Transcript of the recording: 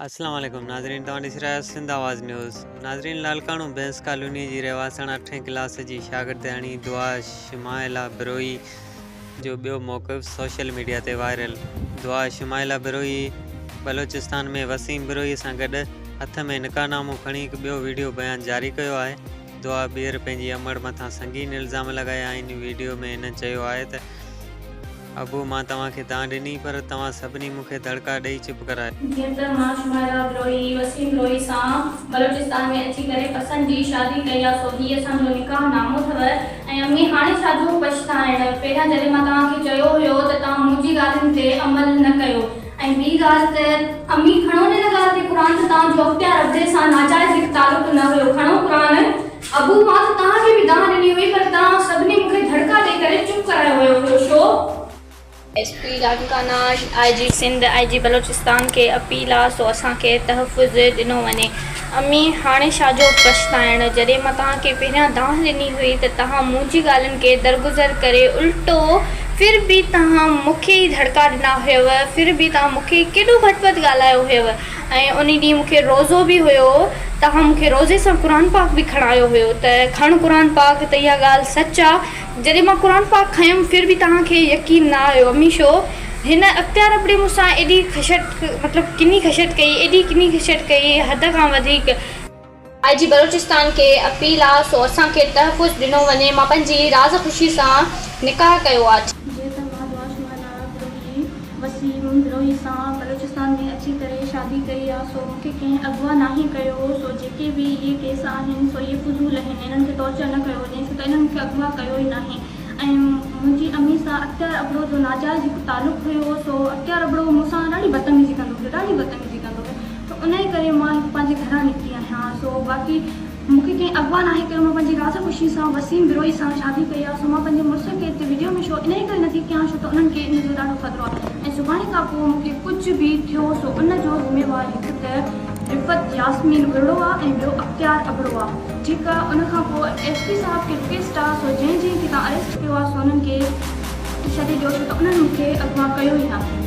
اسلام عليڪم ناظرين توهان ڏسي رهيا آهيو سنڌ آواز نيوز ناظرين لاڙڪاڻو بينس ڪالوني جي رهواسڻ اٺين ڪلاس جي شاگردياڻي دعا شمائله بروهي جو ٻيو موقف سوشل ميڊيا تي وائرل دعا شمائله بروهي بلوچستان ۾ وسيم بروهي سان گڏ هٿ ۾ نڪاح نامو کڻي هڪ ٻيو ويڊيو بيان جاري ڪيو آهي دعا ٻيهر پنهنجي امڙ مٿان سنگين الزام لڳايا آهن ويڊيو ۾ هن چيو آهي ته ابو، مان توهان کي دانهن ڏني، پر توهان سڀني مون کي دڙڪا ڏئي چپ ڪرايو. جيئن ته مان شمائله بروهي وسيم بروهي سان بلوچستان ۾ اچي ڪري پسند جي شادي ڪئي آ سو هي اسان جو نڪاح نامو اٿو ۽ امي هاڻي ڇا جو پڇتائڻ پهريان جڏهن مان توهان کي چيو هيو ته توهان منهنجي ڳالهين تي عمل نه ڪيو ۽ ٻي ڳالهه ته امي کڻو نه ان ڳالهه تي قرآن ته توهان جو اختيار ابڙي سان ناجائز هڪ تعلق نه هيو کڻو قرآن ابو مان ته توهان کي به دانهن ڏني هئي پر توهان سڀني مون کي ڌڙڪا ڏئي ڪري چپ ڪرايو ويو هيو show? S P Larkana, I G Sindh, I G Balochistan کي اپيل آ سو اسان کي تحفظ ڏنو وڃي. امي هاڻي ڇا جو پڇتائڻ، جڏهن مان توهان کي پهريان دانهن ڏني هئي ته توهان منهنجي ڳالهين کي درگذر ڪري الٽو ڦر به توهان مون کي ئي ڌڙڪا ڏنا هيو، ڦر به توهان مون کي ڪيڏو گهٽ وڌ ڳالهايو هيو. ۽ انهي ڏينهن مون کي روزو به هيو توهان مون کي روزي سان قرآن پاڪ به کڻايو هيو ته کڻ قرآن پاڪ ته اها ڳالهه سچ آ جڏهن مان قرآن پاڪ کنيم ڦر به توهان کي يقين نه آيو امي شو هن اختيار ابڙي مون سان ايڏي خشٽ مطلب ڪني خشٽ ڪئي ايڏي ڪني خشٽ ڪئي حد کان وڌيڪ. آء جي بلوچستان کي اپيل آ سو اسان کي تحفظ ڏنو وڃي مان پنهنجي راز خوشي سان نڪاح ڪيو آ. جيئن ته مان دعا شمار نارا بروهي وسيم بروهي سان بلوچستان ۾ اچي ڪري شادي ڪئي آ سو مونکي ڪنهن اغوا ناهي ڪيو سو جيڪي به اهي ڪيس آهن سو اهي فضول آهن انهن کي ٽارچر نه ڪيو وڃي ڇو ته انهن مونکي اغوا ڪيو ئي ناهي ۽ منهنجي امي سان اختيار ابڙو جو ناجائز هڪ تعلق هيو سو اختيار ابڙو مون سان ڏاڍي بدتميزي ڪندو هيو ڏاڍي بدتميزي ڪندو هيو ته انهيء ڪري مان هڪ پنهنجي گهران نڪتي آهيان، سو باقي مون کي ڪنهن اغوا ناهي ڪيو، مان پنهنجي راز خوشي سان وسيم بروهي سان شادي ڪئي آهي، سو مان پنهنجي مڙس کي هتي وڊيو ۾ شو انهيء ڪري نٿي ڪيان ڇو ته انهن کي ان جو ڏاڍو خطرو آهي ۽ سڀاڻي کان پوء مون کي ڪجهه به ٿيو سو ان جو ذميوار هڪ ته رفعت ياسمين ٻرڙو آهي ۽ ٻيو اختيار ابڙو آهي ٺيڪ آهي ان کان پوء ايس پي صاحب کي رڪويسٽ آهي سو جنهن جنهن کي توهان اريسٽ ڪيو آهي سو انهن کي ڇڏي ڏيو ڇو ته انهن مون کي اغوا ڪيو ئي ناهي.